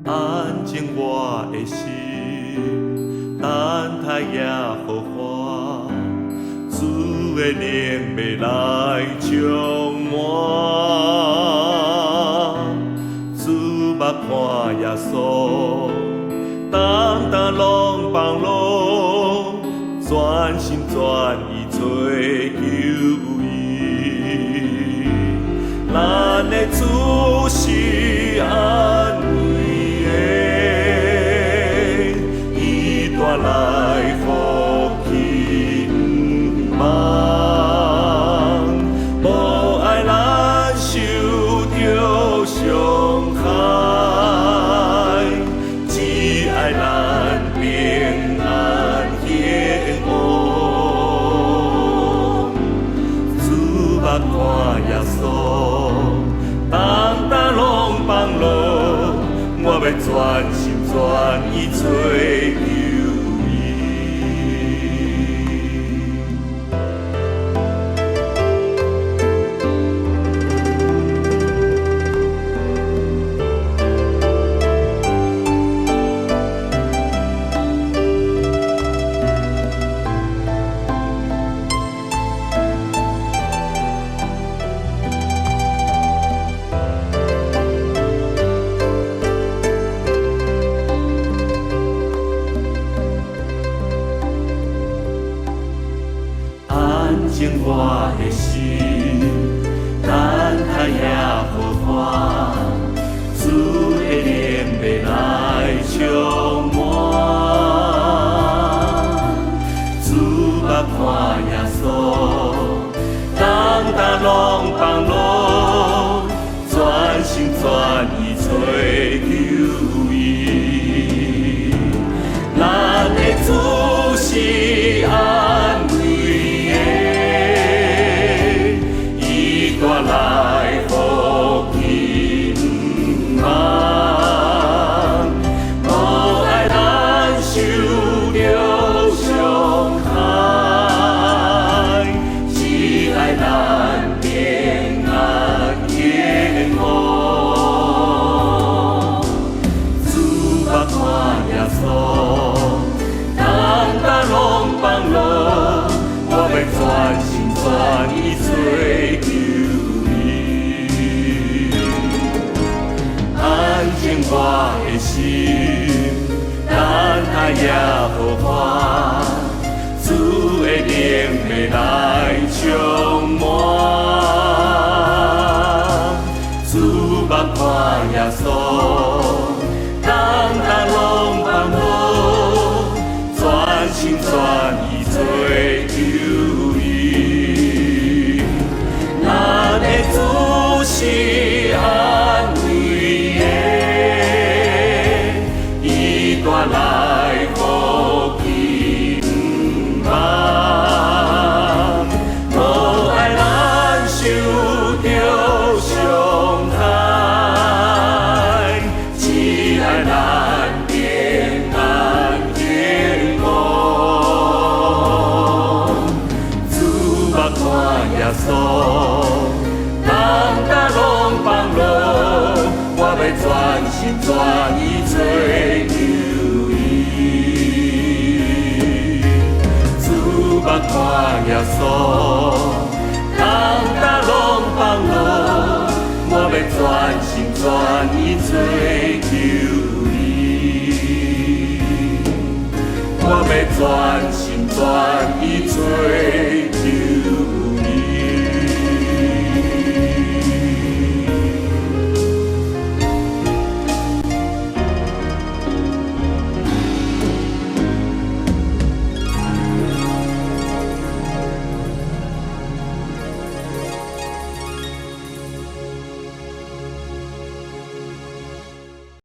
安靜我的心，等待耶和華，主的靈欲來充滿，注目看耶穌，當當攏放落，全心全意追求伊，咱的主是安慰的，伊帶來福氣毋望，無愛咱受著傷害，只愛咱平安興旺。注目看耶穌，當當攏放落，我欲全心全意追求伊。安靜我的心，等待耶和華，主的靈欲來充滿，注目看耶穌，當當攏放落，全心全意追求伊。咱的主是安慰的，伊帶來福氣毋望，無愛咱受著傷害，只愛咱平安興旺。注目看耶穌，當當攏放落，我欲全心全意追求伊。安靜我的心，等待耶和華，主的靈欲來充滿，注目看耶穌，當當攏放落，全心全意追求伊。咱的主是安慰的，伊帶來福氣毋望，無愛咱受著傷害，只愛咱平安興旺。注目看耶穌，當當攏放落，我欲全心全意追求伊。注目看耶穌，當當攏放落，我欲全心全意追求伊。我欲全心全意追。